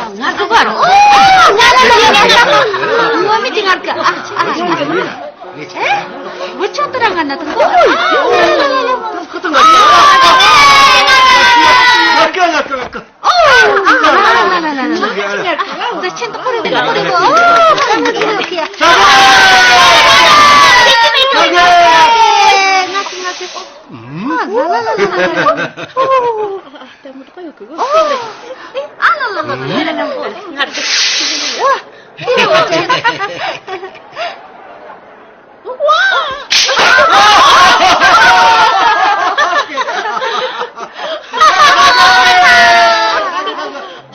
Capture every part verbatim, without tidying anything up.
ང་ཚོ་བར། ཨོ། ང་ལ་ལ་ལ་ལ། ངོ་མི་དེ་ང་གི། ཨ་ཨ་ཨ། ཨེ། བུ་ཆུང་དེ་ར་ང་ན་དང་གོ། ཨ་ལ་ལ་ལ་ལ། ཁོ་ཐག་ང་ང་ང་ང་ང་ང་། ཨོ། ཨ་ལ་ལ་ལ་ལ་ལ། ད་ཆེན་དུ་ཁོ་རེ་དེ་ཁོ་རེ་གོ། ཨོ། ང་ཚོ་ཁྱེད་ཚོ་ཁྱེད་ཚོ། ང་ཚོ་ང་ཚོ། ཨ་ལ་ལ་ལ་ལ་ལ། ཨ་ལ་ལ་ལ་ལ། ང་ཚོ།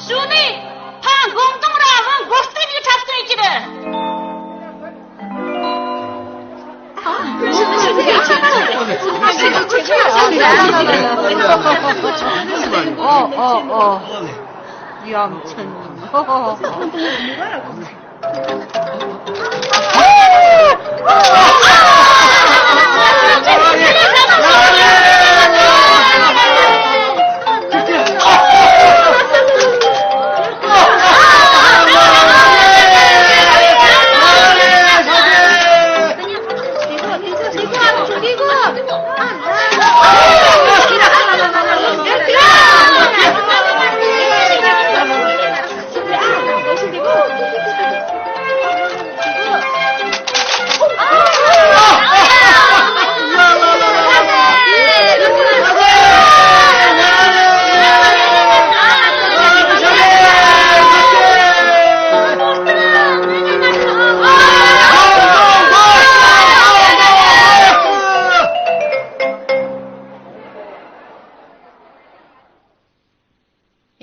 ཞུ་ནས་ཕ་མགོ་མདུང་ར་བུ་མགོ་སྟེང་གི་འཁྲབ་སྟོན་གྱི་རེད། ཨོ་ཨོ་ཨོ། ཡ་མཚན།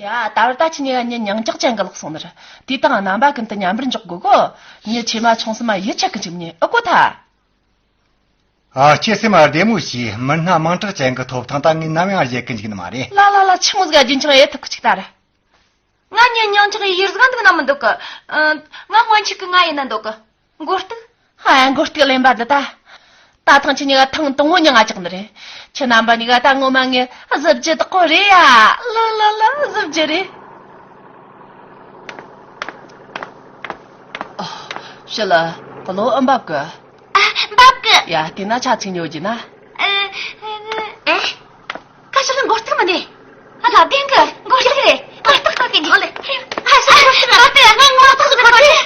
ཡ། ད་བར་ད་ཁྱེད་གཉིས་ཀ་མྱི་མྱིང་ཅག་ཅན་གི་ལགས་སོང་ནི་རེད། དེ་དང་རྣམ་པ་ཀུན་ཏུ་མཉམ་པར་འཇོག་དགོས་གོ། མྱི་ཆེ་མ་ཆུང་གསུམ་མ་ཡིད་ཆད་གི་འཇུག་མྱི་ཨེ་གོ་ཐལ། ཨ། སྐྱེ་སེམས་བདེ་མོ་བྱོས། མི་སྣ་མིང་གྲགས་ཅན་གི་ཐོབ་ཐང་ད་ངས་ནམ་ཡང་བརྗེད་གི་འཇུག་ནི་མ་རེད། ལ་ལ་ལ། ཆི་མོ་ཟིག་རྒྱུན་འཁྱོངས་ཡེད་ཐུབ་གི་ཅིག་ད་ར། ང་མྱི་མྱིང་ཅག་ཡིར་ཟིག་འདུག་ན་མི་འདུག་གི། ཨ། ང་སྔོན་ཆད་གི་ང་ཡིན་ན་འདུག་གི། མགོ་གཏུག་ཧ། མགོ་གཏུག་གླེན་པ་འདི་ད། ད་ཐེངས་ཁྱེད་གཉིས་ཀ་ཐེངས་དང་པོ་མྱིང་ང་བཅག་ནི་རེད། ཁྱེད་རྣམ་པ་གཉིས་ཀ་ད་ངོ་མ་ངའི་གཟི་བརྗིད་དག་གོ་རེད་ཡ། ལ་ལ་ལ། གཟི་བརྗིད་རེད། ཨ། ཞི་ལི། བློ་ཨེ་འབབ་གི། ཨ། འབབ་གི། ཡ། དེ་ན་ཆ་ཚིག་ཉོ་རྒྱུ་ན། ཨ། ཨེ། ཁ་ཤས་ལ་མགོ་སྟག་མི་འདུག་ཨ། ད་བདེན་གི། མགོ་སྟག་རེད། མགོ་སྟག་ལྟ་གི་འདུག་ཨ་ལེ། ཨ། ཤ་མགོ་སྟག་ལྟ་ཡ། ང་མགོ་སྟག་ཟིག་གོ་རེད།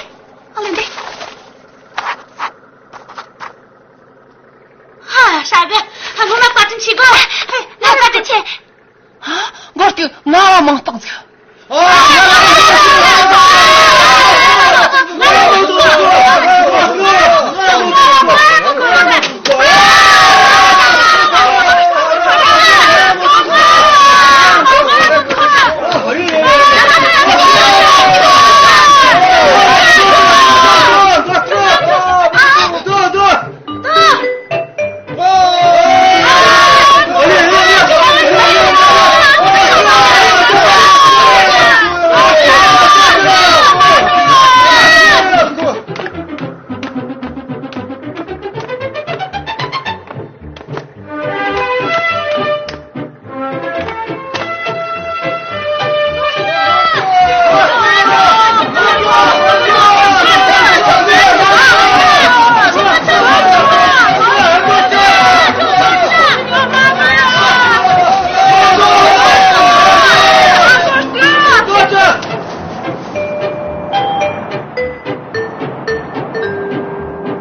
ཨ་ལེ་འདི། ཧ། ཤ་གི། ཨ། སློབ་མ་བཀའ་དྲིན་ཆེ་གོ། ཨ། ང་བཀའ་དྲིན་ཆེ། ཧ། མགོ་སྟག་ང་ར་མིང་སྟག་ཟིག་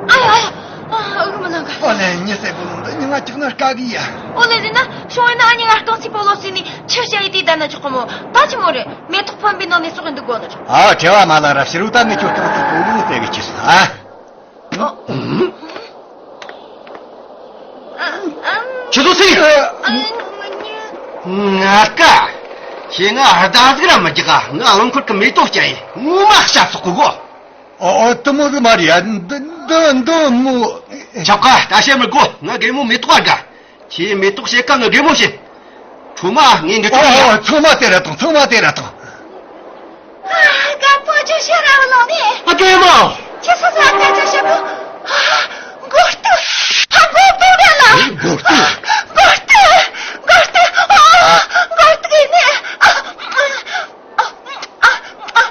ཨ་ཡ་ཨ་ཡ། ཨ། ཨ་རུ་མ་ནང་ག་ཨོ་ལེ། མྱི་སེར་པོ་ལུང་འདི་མྱི་ང་ཅིག་ན་དཀའ་གི་ཡ། ཨོ་ལེ། རེད་ན་ཤོང་ཡིན་ན་ཨ་ཉི་ང་རྐང་ཚིག་པོ་ལོ་སི་ནི་ཆུ་བྱ་ཡི་དེ་ད་ན་ཆོག་གི་མོ། ད་ཅི་མོ་རེད། མེ་ཏོག་ཕོན་པའི་ནང་ནས་སོག་ཡིན་འདུག་གོ་ནི་ཆོག་ཨ། བྲེལ་བ་མ་ལ་ར་ཕྱི་རུ་ད་ནི་ཁྱོད་རྐང་ཚིག་པོ་ལུང་སྟེ་གི་ཆི་སོང་ཨ། ཨོ། ཨ། ཨ། ཁྱེད་ཚོ་སེ། ཨ། ང་ཀ་ཁྱེད་ང་ཨར་ད་ཟིག་ར་མི་རྒྱག་ག་ང་རླངས་འཁོར་གི་མེ་ཏོག་སྐྱ་ཡི་ངོ་མ་ཤ་སོག་གི་གོ། ཨོ་ཨོ། དེ་མོ་ཟིག་མ་རེད་ཡ། འདི་འདི་འདི་མོ། ཆོག་ག་ད་བཤད་མི་དགོ་ང་རྒན་མོ་མེ་ཏོག་ཨར་ག་ཁྱེད་མེ་ཏོག་བཤད་ཀ་ང་རྒན་མོ་བཤད། ཁྲོ་མ་ངས་འདི་ཨོ་ཆོག་ཡ། ཨོ། ཚང་མ་དེ་ར་ཐོངས། ཚང་མ་དེ་ར་ཐོངས། ཨ། རྒད་པོ་ཅོ་ཤེས་ར་བ་ལོ་ནི། ཨ། རྒན་མོ། ཁྱེད་ཚོ་ས་ཀ་ཅོ་ཤེས་གོ། ཨ། མགོ་གཏུག་ཨ། མགོ་གཏུག་ར་ལ། མགོ་གཏུག་མགོ་གཏུག་མགོ་གཏུག་ཨ། མགོ་གཏུག་ཡིན་ནི། ཨ། ཨ། ཨ། ཨ།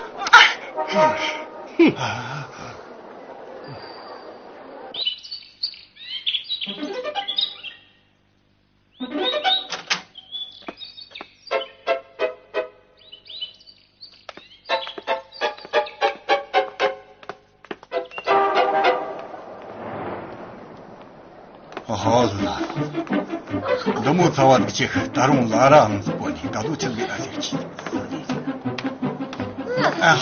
ཧོ་ལ། འདི་མོ་ཚ་བ་འདུག་ཆེ། ད་རུང་ལ་ར་ཨང་ཟིག་གོ་ནི་ག་དུ་ཆི་ཟིག་ད་ཟེར་གྱི། ཨ།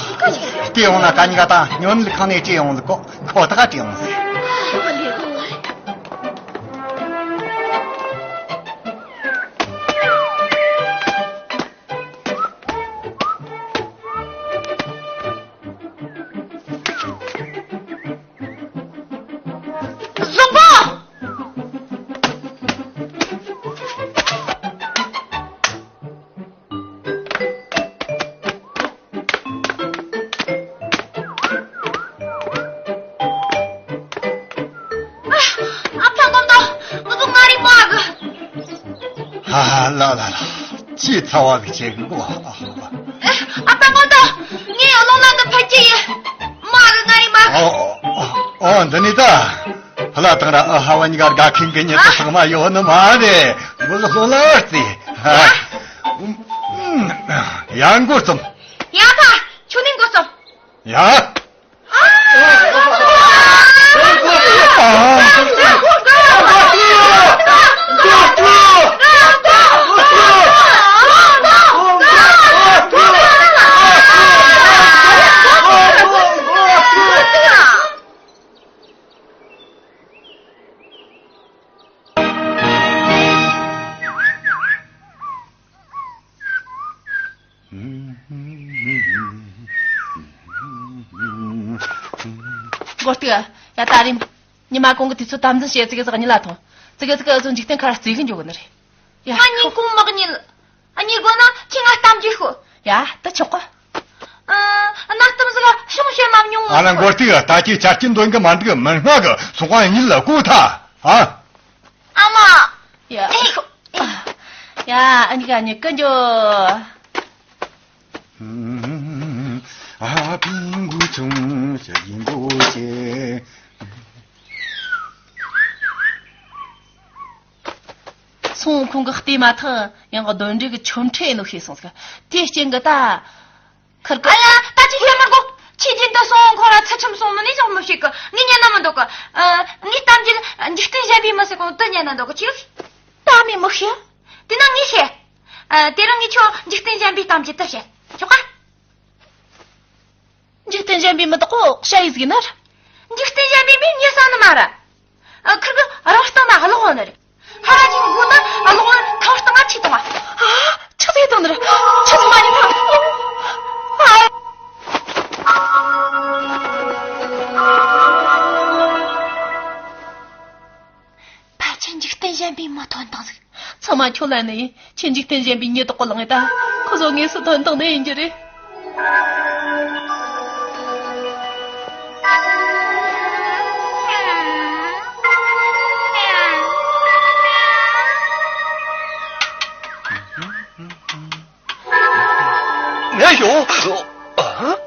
སྐྱེ་ཡོང་ན་ཀ་ཉི་ག་དང་ཉོན་ལི་ཁང་ནས་སྐྱེ་ཡོང་ཟིག་གོ། ཁོ་ཐག་སྐྱེ་ཡོང་ཟིག། བཟང་པོ། ཨ་ཕ་ངོ་མ་ངུ་ཟུག་ང་རི་མ་གི། ཧ་ཧ་ལ་ལ་ལ། ཅི་ཚ་བ་གི་ཆེ་གི་གོ། ཨ་ཕ་ངོ་ད་ངའི་ཀློང་ན་འདི་ཕལ་ཆེར་ཡི་མ་གི་ང་རི་མ་གི། ཨོ་ཨོ་འདི་ནི་ད། ཧ་ལ་དང་ར་ཨ་ཧ་བ་གཉིས་ཀ་དགའ་མཁན་གི་ཉེ་དུ་ཚང་མ་ཡོད་ནི་མ་རེད། འགོ་ལ་ལོ་ལ་རྩི། ཡང་འགོ་རྩོམ། ཡ་ཕ་ཁྱོད་ནི་འགོ་རྩོམ། ཡ། མགོ་སྟེ། ཡ་ད་རིམ། ཉི་མ་གོང་གི་དུས་ཚོད་དམ་འཛིན་བྱེད་ཙི་གེ་ཟིག་གཉིད་ལ་ཐོངས། ཙི་གེ་ཙི་གེ་ཨ་ཚོ་འཇིག་རྟེན་ཁ་ར་རྩེ་གི་འཇོག་གི་ནི་རེད། ཡ། ང་ཉིན་གུང་མ་གཉིད། ཨ་ཉིད་དགོས་ན་ཁྱེད་ང་གཏམ་རྒྱུད་ཤོད། ཡ་ད་ཆོག་གི། ཨ་གནའ་གཏམ་ཟིག་ལ་ཤོང་བཤད་མ་མྱོང་། ཨ་ལ་མགོ་སྟེ་ད་ཁྱེད་ཆ་རྐྱེན་འདོན་གི་མ་འདུག་མི་སྔ་གི་སོང་བ་ཉིད་ལ་གོ་ཐལ། ཨ། ཨ་མ། ཡ། ཨེ་ཤོ། ཡ། ཨ་ནི་ག་ནི་ཀ་འཇོ། ཨ་པིང་གུ་ཆུང་ཞེ་ཡིན་པོ་ཆེ། སོང་ཁོང་གི་བལྟས་མ་ཐག་ཡང་གདོན་འདྲེ་གི་ཆོ་འཕྲུལ་ཡིན་ནོ་ཤེས་སོང་ཟིག། དེའི་རྐྱེན་གི་ད། ཁིར་ཀི། ཨ་ཡ། ད་ཅི་བཤད་མི་དགོ། ཁྱེད་རྒྱུན་དུ་སོང་ཁོ་ར་ཚུལ་ཁྲིམས་སོང་ནི་ནི་ཅང་མི་ཤེས་གི། ངས་ཉན་ན་མི་འདོད་གི། ཨ། ངའི་གཏམ་རྒྱུད་འཇིག་རྟེན་གཞན་པའི་མི་ཟེར་གོ་དེ་ཉན་ན་འདོད་གི་ཁྱེད། ད་མི་མི་ཤེས། དེ་ན་ངས་ཤེས། ཨ། དེ་རིང་ངས་ཁྱོད་འཇིག་རྟེན་གཞན་པའི་གཏམ་རྒྱུད་དེ་བཤད་ཆོག་ག། འཇིག་རྟེན་གཞན་པའི་མི་དག་གོ་ཤ་ཡི་ཟིག་ནར། འཇིག་རྟེན་གཞན་པའི་མིའི་མྱི་ས་ནི་མ་ར། ཨ། ཁིར་གི་རང་སྟེང་ན་གློག་ཡོད་ནི་རེད། ཧ་ར་ཅིག་སྒོ་ན་གློག་ཡོད་ཁང་སྟེང་ང་ཆི་བཏང་བ། ཨ། ཆི་ཟིག་བཏང་ནི་རེད། ཆི་ཟིག་མ་ཉིད་ཐང་། ཨ། ཕལ་ཆེར་འཇིག་རྟེན་གཞན་པའི་མི་ཐོན་བཏང་ཟིག། ཚང་མ་ཁྱོད་ལ་ནི་ཁྱེད་འཇིག་རྟེན་གཞན་པའི་མྱི་དག་གོ་ལངས་ད། ཁོ་ཚོ་དངོས་སུ་ཐོན་བཏང་ནི་ཡིན་རྒྱུ་རེད། ངས་ཡོང་། ཨ།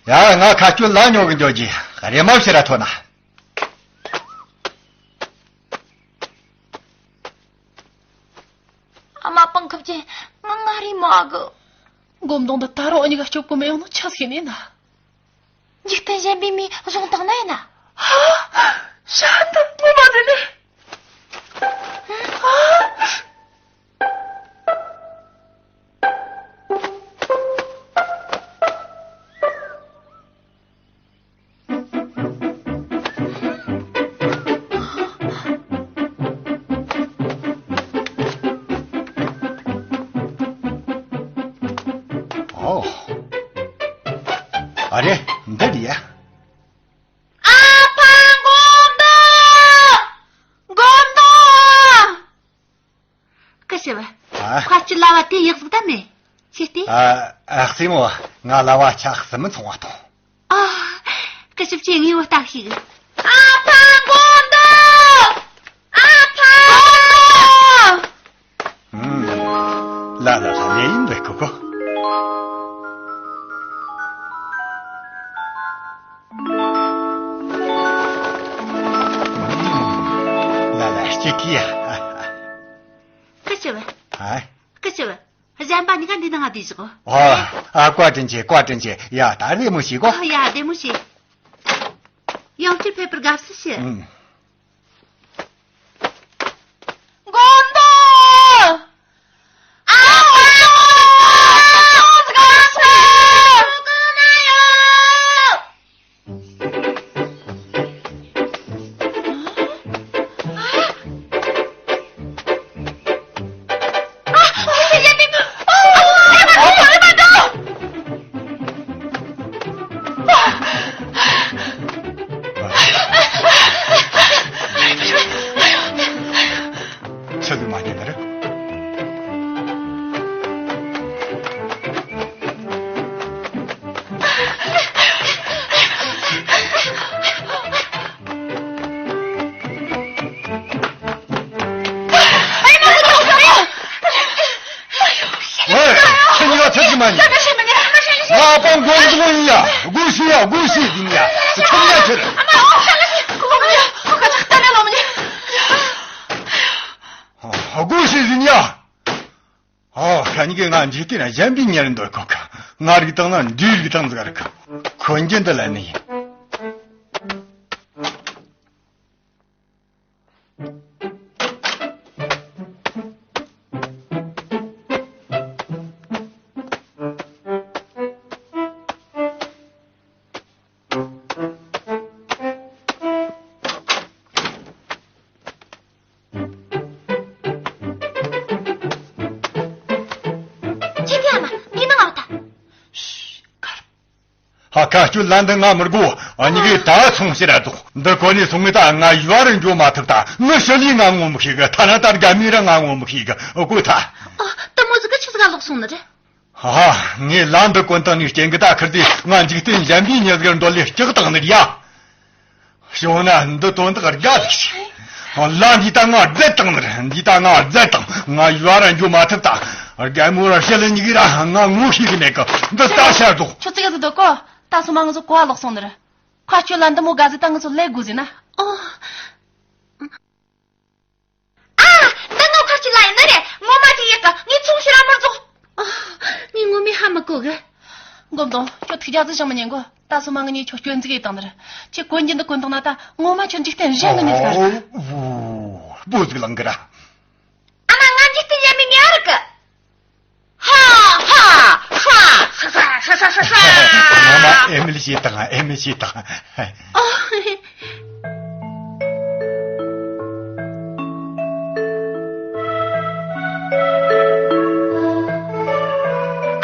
ཡ། ང་ཁ་སྐྱོད་ལ་ཉོ་གི་འཇོག་གི། རེ་མ་ཕྱིར་ར་ཐོན་ན། ཨ་མ་སྤང་ཁབ་ཅན། ང་ང་རེ་མ་གི། སྒོམ་དོང་དུ་ད་རུང་ཨ་ཉི་ག་སྐྱོབ་གི་མེད་ཡོང་ན་ཆ་ཟིག་ཡིན་ན། འཇིག་རྟེན་གཞན་པའི་མིས་བཟུང་བཏང་ན་ཡིན་ན། ཧ། ཤ་འདི་ངོ་མ་རེད་ནི། ཧ། ཨོ། ཨ་རེ། འདི་རེད་ཡ། ཨ་ཕ་མགོ་འདོགས། མགོ་འདོགས། སྐུ་ཞབས། ཨ། ཕ་ཅི་ལ་བ་དེ་ཡག་ཟིག་ད་མེད། ཤེས་ཏེ། ཨ། ཨ། སྲས་མོ། ང་ལ་བ་ཆ་གསུམ་མི་ཚོང་བ་དང་། ཨ། སྐུ་ ཞིབ་ཅིང་ངེས་པར་ལྟ་ཞིག་ཨ་ཕ་མགོ་འདོགས། ཨ་ཕ་མགོ་འདོགས། ཨུམ། ལ་ལ་ལ་ལས་ཡིན་པའི་ཁོ་ཁོ། ལ་ལ་སྐྱིད་ཀི་ཡ། སྐུ་ཞབས། ཨ། སྐུ་ཞབས། གཞན་པ་གཉིས་ཀ་འདི་ནང་ང་བསྡད་བཞག་ཨ། ཨ། བཀའ་དྲིན་ཆེ། བཀའ་དྲིན་ཆེ། ཡ། ད་བདེ་མོ་བྱོས་གོ་ཨ། ཡ། བདེ་མོ་བྱོས། ཡང་བསྐྱར་ཕེབས་པར་དགའ་བསུ་ཞུ། ཨུམ། མགོ་འདོགས། ཨ། མགོ་འདོགས། ཆི་ཟིག་མ་ཉན་ནི་རེད། ཨོ། ཁྱེད་གཉིས་ཀ་ཆི་ཟིག་མ་ཉན། ང་ཨ་ཕ་མགོ་འདོགས་ཡིན་ཡ། སྒོ་ཕྱེ་ཡ། སྒོ་ཕྱེ་ཟིན་ཡ། ཁྱོད་ཉ་ཁྱེར། སྒོ་ཕྱེ་ཟིན་ཡ། ཨོ། ཁྱེད་གཉིས་ཀས་ང་འཇིག་རྟེན་ན་གཞན་པའི་ཉེ་རུ་འདོད་གོ་གི། ང་རིག་སྟངས་ན་འདིའི་རིག་སྟངས་ཟིག་རིག་གི། འཁོན་གྱི་འདི་ལ་ནི་ཡིན། ཁྱེད་ཀྱིས་ཨ་མ་འདི་ནང་ལ་ད། ཧ། ཁ་སྐྱོད་ལ་འདི་ང་མི་དགོ། ཨ་ནི་གི་ད་ཚོང་ཕྱིར་ར་འདུག་འདི་གོ་ནས་སོང་ངས་ད་ང་ཡུལ་བ་རུ་འགྱོ་མ་ཐུབ། ད་ངི་ཞི་ལིས་ང་ངོ་མི་ཤེས་གི། ཐ་ན་ད་དགའ་མོས་ར་ང་ངོ་མི་ཤེས་གི། ཨོ་ཀོ་ཐ། ཨ། དེ་མོ་ཟིག་གི་ཆི་ཟིག་ག་ལོག་སོང་ནི་རེད། ཧ། ངས་ལ་འདི་གོན་བཏང་ནས་རྐྱེན་གི་ད་ཁིར་དེ་ང་འཇིག་རྟེན་གཞན་པའི་མྱི་ཟིག་འདོད་ལས་སྐྲག་བཏང་ནི་རེད་ཡ། བྱུང་ན་འདི་དོན་དག་དགའ་ལ་ཞིག་ལ་འདི་ད་ང་རྫད་བཏང་ནི་རེད། འདི་ད་ང་རྫད་བཏང་། ང་ཡུལ་བ་ར་འགྱོ་མ་ཐུབ། ད་རྒན་མོ་ར་ཞི་ལི་གཉིས་ཀས་ར་ང་ངོ་ཤེས་གི་མེད་གི། འདི་ད་ཤར་འདུག་ཁྱོད་ཅི་ག་ཟིག་འདུག་གོ་ད་སོ་མ་ང་ཚོ་གོ་བ་ལོག་སོང་ནི་རེད། ཁ་སྐྱོད་ལ་འདི་མོ་དགའ་ཟིག་ད་ང་ཚོ་ལས་དགོས་ཟིག་ན། ཨོ། ཨ། འདི་ངོ་ཁ་ཅིག་ལ་ཡིན་ནི་རེད། ངོ་མ་ཅིག་ཡག་གི། ངས་ཚོང་ཕྱིར་ར་མི་རྫོགས། ཨ། ངས་ངོ་མས་ཧ་མི་གོ་གི། མགོ་མདུན། ཁྱོད་ཐུགས་རྒྱལ་ཟིག་བཞེངས་མི་ཉན་གོ་ད་སོ་མ་ང་གཉིས་ཁྱོད་སྐྱོན་འཛུགས་ཡེ་བཏང་ནི་རེད། ཁྱེད་གོན་རྒྱུ་འདི་གོན་བཏང་ན་ད་ངོ་མ་ཁྱོད་འཇིག་རྟེན་གཞན་གི་མྱི་ཟིག་རེད། ཨོ། བོ་ཟིག་ལངས་གི་ར། ཨ་མ། ང་འཇིག་རྟེན་གཞན་མི་མི་ཨ་རིག་གི། ཧ་ཧ། ཧྲ་ཧྲ་ཧྲ་ཧྲ་ཧྲ་ཧྲ། ངོ་མ་ཨེ་མིལ་ཞེས་དང་། ཨེ་མིལ་ཞེས་དང་། ཨ།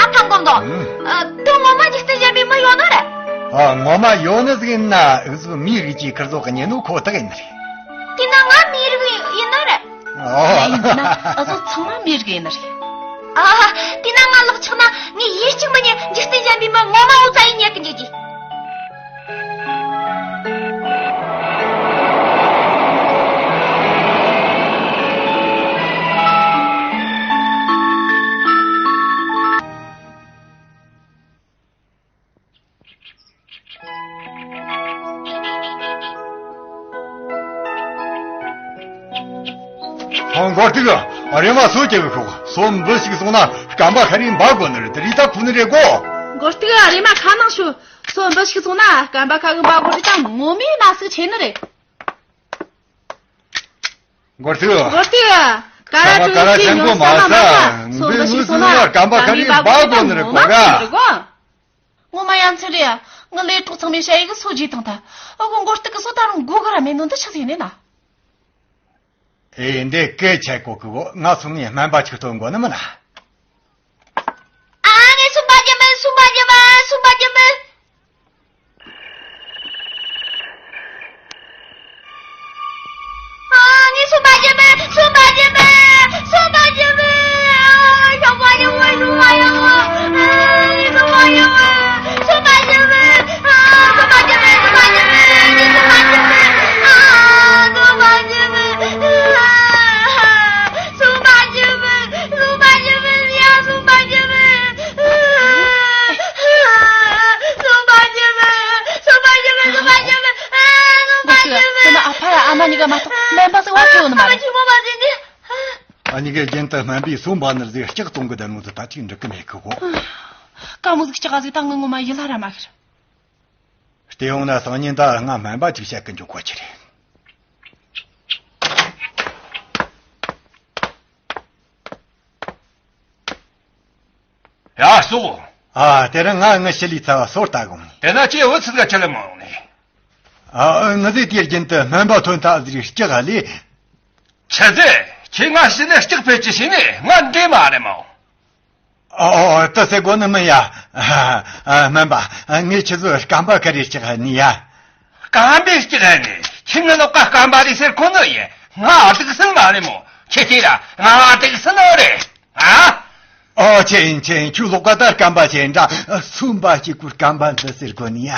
ཨ་ཕ་མགོ་མདོ། ཨ། དེ་ངོ་མ་འཇིག་རྟེན་གཞན་པའི་མི་ཡོད་ནི་རེད། ཨ། ངོ་མ་ཡོད་ནི་ཟིག་ཡིན་ན་འུ་ཚོ་མིའི་རིགས་ཀྱི་ཁིར་ཚོ་གི་ཉན་ནོ་ཁོ་ཐག་ཡིན་ནི་རེད། དེས་ན་ང་མིའི་རིགས་ཡིན་ནི་རེད། ཨོ། ཡིན་ན་འུ་ཚོ་ཚང་མ་མིའི་རིགས་ཡིན་ནི་རེད། ཨ། དེས་ན་ང་ལོག་ཆོག་ན་ངས་ཡིད་གཅིག་མི་ཉན་འཇིག་རྟེན་གཞན་པའི་མི་ངོ་མ་འུ་ཚོ་ཡིན་ཉན་གི་འཇུག་གི། ཧང་། མགོ་སྟིག་རེམ་མ་སོ་སྐྱེ་གི་ཤོག་སོ་འབུ་ཞིག་སོང་ན་སྐམ་པ་ཁ་རིས་འབག་དགོ་ནི་རེད། དེ་རིགས་ད་ཁུ་ནི་རེད་གོ་མགོ་སྟིག་རེམ་མ་ཁ་ནང་ཤོག་སོ་འབུ་ཞིག་སོང་ན་སྐམ་པ་ཁ་གི་འབག་དགོ་རིགས་ད་ངོ་མའི་ན་ཟུག་ཆེ་ནི་རེད། མགོ་སྟིག་མགོ་སྟིག་ཀ་ར་ཀྲུའུ་ཅི་ཡོང་ས་མ་མ། སོ་འབུ་ཞིག་སོང་ན་སྐམ་པ་ཁ་རིས་འབག་དགོ་ནི་རེད་གོ་ག་ངོ་མ་ཡ་མཚན་རེད། ང་ལས་གྲོགས་ཚང་མས་ཞ་ཡི་གི་སོ་བརྗེས་བཏང་ཐལ། ཨོ་གོ་མགོ་སྟིག་གི་སོ་ད་རུང་དགོས་གི་ར་མེད་ནོ་འདི་ཆི་ཟིག་ཡིན་ནི་ན། ཨེ། འདི་སྐད་ཆ་གོ་གི་གོ་ང་སོང་ངས་སྨན་པ་ཆིག་ཐོན་དགོ་ནི་མིན་ན། ཨ། ངས་སུམ་པ་རྒྱུ་མིན། སུམ་པ་རྒྱུ་མིན། སུམ་པ་རྒྱུ་མིན། ཨ། ངས་སུམ་པ་རྒྱུ་མིན། སུམ་པ་རྒྱུ་མིན། སུམ་པ་རྒྱུ་མིན། ཨ། ཡག་པོ་ཡག་པོ་ཡག་པོ། ཨ། ངས་སུམ་པ་རྒྱུ་མིན། སུམ་པ་རྒྱུ་མིན། ཨ། སུམ་པ་རྒྱུ་མིན། སུམ་པ་རྒྱུ་མིན། ཨ་ནི་ག་མ་གཏོགས་སྨན་པ་ཟིག་བ་ཁྱོད་ནི་མ་རེད། ཨ་ནི་ག་རྒྱུན་དུ་སྨན་པའི་སོ་འབའ་ནར་ཟིག་ལྕགས་གཏོང་གི་དེ་ནོ་ཟིག་ད་ཅིག་འགྲིག་གི་མེད་གི་གོ། དཀའ་མོ་ཟིག་ལྕགས་ཟིག་ད་ངི་ངོ་མ་ཡིད་ལ་ར་མ་ཤར། བལྟས་ཡོང་ན་སང་ཉིན་ད་ང་སྨན་པ་ཅིག་བཤད་གི་འཇུག་གོ་ཆི་རེད། ཡ་སོ། ཨ་དེ་རིང་ང་ངི་ཞི་ལི་ཚ་བ་སོར་ལྟ་གོ་ནི། དེ་ན་ཁྱེད་འུ་ཚུགས་ལ་ཁྱེད་ལ་མ་ཡོང་ནི། ཨ་ངི་ཟིག་དེར་རྒྱུན་དུ་སྨན་པ་ཐོན་ཐག་ཟིག་ལྕགས་ལས། ཆི་ཟེ། ཁྱེད་ང་ཤི་ནས་ལྕགས་ཕེབས་ཀྱི་ཤི་ནས་ང་འདྲེ་མ་རེད་མོ། ཨོ་ཨོ་དེ་ཟེར་གོ་ནི་མིན་ཡ། ཨ་སྨན་པ་ངས་ཁྱེད་ཚོ་སྐམ་པ་ག་རེ་ལྕགས་ནི་ཡ། སྐམ་པའི་ལྕགས་ནི་ཁྱེད་ངི་ལོག་ག་སྐམ་པ་རེད་ཟེར་གོ་ནི་ཡིན། ང་སྡུག་སྲན་མ་རེད་མོ། ཁྱེད་ཀྱིས་ར་ང་སྡུག་སྲན་ནོ་རེད། ཨ། ཨོ་ཆེན་ཆེན་ཁྱོད་ལོག་ག་ད་སྐམ་པ་ཆེན་འདྲ་སུམ་པ་གཅིག་པུ་སྐམ་པ་འདི་ཟེར་གོ་ནི་ཡ།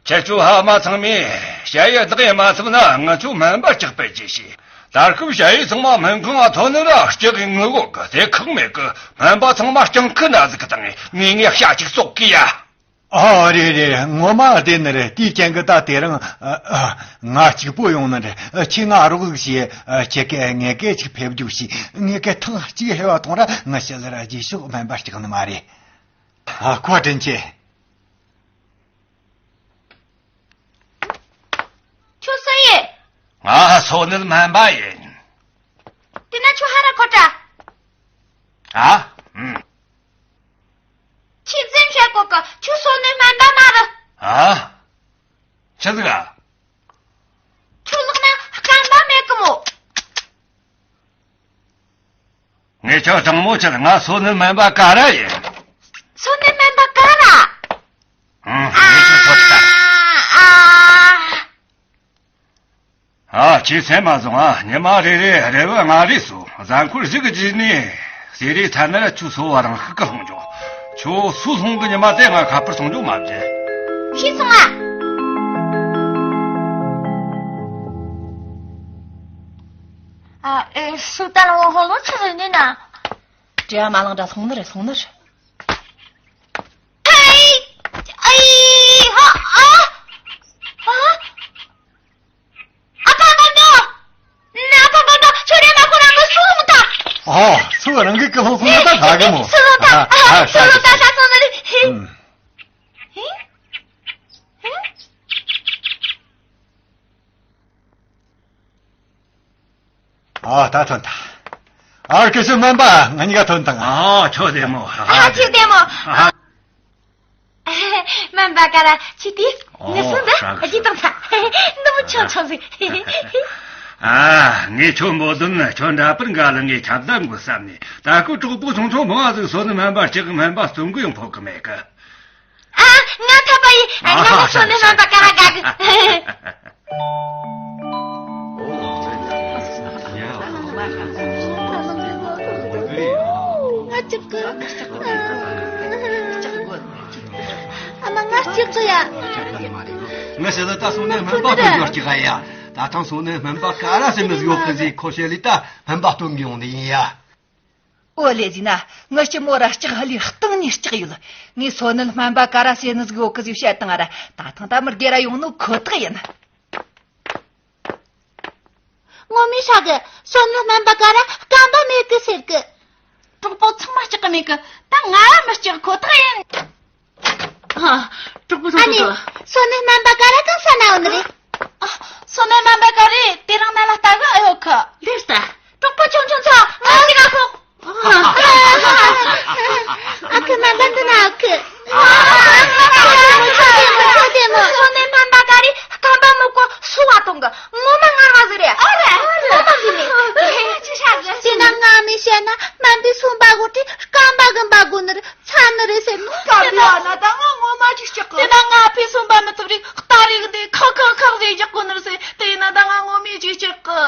ཁྱེད་ཚོ་ཕ་མ་ཚང་མས་ཞ་ཡི་བདག་ཡི་མ་ཚུགས་ན་ང་ཚོ་སྨན་པ་ལྕགས་པེ་ཅི་ཤེས། ད་སྐབས་ཞ་ཡི་ཚང་མ་སྨན་ཁང་ང་ཐོན་ནི་ར་ལྕགས་གི་ངུ་གོ་གི་དེ་ཁག་མེད་གི། སྨན་པ་ཚང་མ་སྤྱང་ཁུ་ན་ཟིག་གི་དང་ངས་ངས་ཤ་ཅིག་བཙོག་གི་ཡ། ཨ་རེད་རེད། ངོ་མ་བདེན་ནི་རེད། དེའི་རྐྱེན་གི་ད་དེ་རིང་ཨ་ཨ་ང་གཅིག་པོ་ཡོང་ནི་རེད། ཨ་ཁྱེད་ང་རོགས་ཟིག་བྱེད། ཨ་ཁྱེད་ཀས་ངེད་ཀས་ཅིག་ཕེབས་རྒྱུགས་བྱས། ངེད་ཀས་ཐེངས་གཅིག་ཧེ་བ་ཐོང་ར་ང་ཤི་ལ་ར་རྗེས་ཕྱོགས་སྨན་པ་སྐྲག་ནི་མ་རེད། ཨ་ཁོ་དྲིན་ཆེ། ཁྱོད་སུ་ཡིན། ང་སོ་ནུ་སྨན་པ་ཡིན། དེ་ན་ཁྱོད་ཧ་ར་ཁོ་ཏྲ། ཨ། ཨུམ། ཁྱེད་འཛེམ་བྱེད་དགོས་གི། ཁྱོད་སོ་ནུ་སྨན་པ་མ་རེད། ཨ། ཆི་ཟིག་ཨ། ཁྱོད་ལག་ན་སྐམ་པ་མེད་གི་མོ། ངས་ཁྱོད་དྲང་མོ་བཤད། ང་སོ་ནུ་སྨན་པ་ཀ་ར་ཡིན། སོ་ནུ་སྨན་པ་ཀ་ར། ཨང་། ངས་ཁྱོད་ཐོབ་ཤ། ཨ། ཨ། ཁྱེད་སེམས་མ་བཟུང་ཨ། ཉི་མ་རེ་རེ་རེ་བ་ང་རེ་སོ་གཟའ་འཁོར་བཞི་གི་རྗེས་ནས་ཟེ་རེ་ཚ་ན་ར་ཁྱོད་སོ་བ་རང་ཤུགས་ཀྱིས་ལྷུང་འཇོག་ཁྱོད་སུ་ལྷུང་གི་ཉི་མ་དེ་ང་ཁ་པར་སོང་འཇོག་མ་བྱེད། ཤེས་སོང་ཨ། ཨ། ཨེ། སུ་ད་ལོ་ཧོ་ལོ་ཆི་རེད་ནི་ན། དྲི་ཡ་མ་ལང་འདྲ་སོང་ནི་རེད། སོང་ནི་རེད། ཨེ། ཨེ། ཧ། ཨ། ཨ། ཨ་ཕ་མ་འདུག་ཨ་ཕ་མ་འདུག་ཁྱོད་རེ་མ་ཁོ་རང་གི་སུ་ལོང་ད། ཨོ། སུ་རང་གི་ཀི་ལྷོ་སུ་ལོང་ད་ད་གི་མོ། སུ་ལོང་ད། ཨ། སུ་ལོང་ད་ད་སོང་ནི་རེད། ཨུམ། ཨ། ད་ཐོན་ཐལ། ཨ། སྐུ་ཞབས་སྨན་པ་ང་གཉིས་ཀ་ཐོན་དང་། ཨ། ཁྱོད་བདེ་མོ། ཨ། ཁྱོད་བདེ་མོ། ཨ། སྨན་པ་ཀ་ར་ཁྱེད་དེ་ངི་སུ་འདི་ཨ་ཅི་དང་ཚ་ནུ་མོ་ཆུང་ཆུང་ཟིག་ཨ། ངས་ཁྱོད་འབོད་དོན་ནི་ཁྱོད་འདྲ་པར་འགའ་ལ་ངས་ཁྱབ་བརྡལ་འགོ་བསམ་ནས། ད་ཁོ་གྲོགས་པོ་ཆུང་ཆུང་མང་ཟིག་སོ་ནུ་སྨན་པ་ལྕགས་སྨན་པ་སྟོན་གི་ཡོང་ཕོད་གི་མེད་གི། ཨ། ང་ཐོབ་པ་ཡིན། ང་ནི་སོ་ནུ་སྨན་པ་ཀ་ར་དགའ་གི། ང་ཅིག་གི། ཨ་མ་ང་ཅིག་གི་ཡ། ངས་ཟེར་ད་སོ་ནུ་སྨན་པ་སྟོན་གི་ཡོང་ཅིག་ཡ། ད་ཐེངས་སོ་ནུ་སྨན་པ་ཀ་ར་ཟེར་ནི་ཟིག་ཡོད་གི་ཟིག་ཁོ་ཤེས་ལི་ད་སྨན་པ་སྟོན་གི་ཡོང་ནི་ཡིན་ཡ། ཨོ་ལེ་ཟིན་ན་ངི་ལྕི་མོ་ར་ལྕགས་ཧ་ལི་སྟེང་ནས་ལྕགས་ཡོད། ངས་སོ་ནུ་སྨན་པ་ཀ་ར་ཟེར་ནི་ཟིག་ཡོད་གི་ཟིག་བཤད་བཏང་ང་ར། ད་ཐེངས་ད་མི་སྒེར་ར་ཡོང་ནོ་ཁོ་ཐག་ཡིན། ངོ་མི་ཧྲ་གི། སོ་ནུ་སྨན་པ་ཀ་ར་སྐམ་པ་མེད་གི་ཟེར་གི། གྲོགས་པོ་ཚང་མ་ལྕགས་གི་མེད་གི། ད་ང་ར་མི་ལྕགས་ཁོ་ཐག་ཡིན། ཨ། གྲོགས་པོ་ཚང་ཨ་ནི། མ་སོ་ནུ་སྨན་པ་ཀ་ར་གང་ས་ན་ཡོད་ནི་རེད། ཨ། སོ་ནུ་སྨན་པ་ཀ་ར་དེ་རིང་ན་ལ་ལྟ་གི་ཨེ་ཡོད་གི། ལེར་ལྟ། གྲོགས་པོ་ཆུང་ཆུང་ཚོ་ང་ཅིག་ཨ་ཁོ། ཨ་ཁུ་སྨན་པ་འདི་ན་ཨ་ཁུ། ཨ་ཁུ་མོ་ཆོ་བདེ་མོ་ཆོ་བདེ་མོ། སོ་ནུ་སྨན་པ་ཀ་ར་སྐམ་པ་མོ་ཀོ་སུ་བ་གཏོང་གི། ངོ་མ་ངར་བ་ཟིག་རེད། ཨ་རེད། ངོ་མ་ཟིག་རེད། ཅི་ཧྲ་གི། དེ་ན་ང་མི་བཤད་ན་སྨན་པའི་སུ་འབའ་གོ་དེ་སྐམ་པ་གི་འབའ་གོ་ནི་རེད། ཚ་ནི་རེད་ཟེར་ནོ། སྐབས་དེ་ན་ད་ང་ངོ་མ་ཅིག་ལྕགས་གི། དེ་ན་ང་ཕའི་སུ་འབའ་མི་ཐུབ་རེད། སྟ་རེ་གི་འདི་ཁག་ཁག་ཁག་ཟེར་རྒྱག་གོ་ནི་རེད་ཟེར། དེ་ན་ད་ང་ངོ་མ་ཅིག་ལྕགས་གི།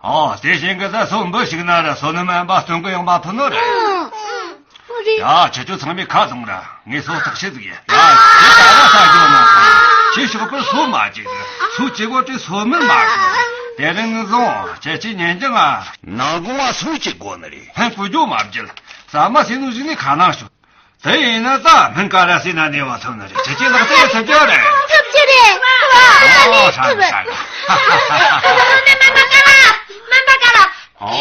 ཨོ། དེ་བཞིན་གི་ད་སོ་འབུ་ཞིག་ན་ར་སོ་ནུ་སྨན་པ་སྟོན་གི་ཡོང་མ་ཕོད་ནོ་རེད། ཨང་། ཨང་། ཨོ་རེད། ཡ། ཁྱེད་ཚོ་ཚང་མས་ཁ་བཟུང་ར། ངས་སོ་བརྟག་ཞིབ་ཟིག་ཡ། ཁྱེད་ད་ར་ས་རྒྱུ་མ་སོང་། ཁྱེད་ཞོགས་པར་སོ་མ་བཅུག་སོ་བཅུག་གོ་དུས་སོ་མིར་མ་གོ། དེ་རིང་ངས་བཟུང་ཁྱེད་ཀྱི་ཉིན་རྒྱུན་ང་ནང་དགོང་བ་སོ་བཅུག་དགོ་ནི་རེད། ཕན་གོ་རྒྱུ་མ་བརྒྱུད། ཟ་མ་ཟོས་ནོ་ཟིག་ནས་ཁ་ནང་ཞོག་དེ་ཡིན་ན་ད་སྨན་ཀ་ར་ཟོས་ན་ནད་པ་ཐོབ་ནི་རེད། ཁྱེད་ཀྱི་ལག་རྩལ་ཐུབ་རྒྱུ་རེད། ཐུབ་རྒྱུ་རེད། ཨ། ཨ་ཧྲ་ཧྲ་ཧྲ། སྨན་པ་ཀ་ལ། སྨན་པ་ཀ་ལ། ཨོ།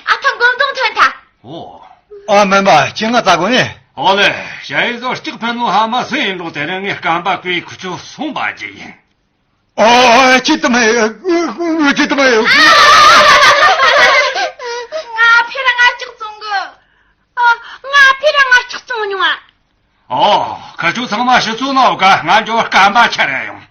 ཨ་ཐང་གོམ་གདོང་ཐོན་ཐལ། ཨོ། ཨ་སྨན་པ་ཁྱེད་ང་ལྟ་དགོས་ནི། ཨོ་ལེ། ཞ་ཡི་ཟོ་གཅིག་ཕན་ནོ་ཧ་མ་སུ་ཡིན་ལོ། དེ་རིང་ངས་རྐང་པ་ཀུའི་ཁུ་ཆུ་སོང་པ་ཅི་ཡིན། ཨོ་ཨོ་ཅི་ཏུ་མ་ཡོད། ཅི་ཏུ་མ་ཡོད། ང་ཕེ་ར་ང་ལྕགས་བཙོང་གི། ཨ། ང་ཕེ་ར་ང་ལྕགས་བཙོང་མྱོང་ཨ། ཨོ། ཁ་ཆུ་ཚང་མ་ཕྱི་ཚུལ་ནོ་ག་ང་འགྱོ་རྐང་པ་ཁྱེར་ཡོང་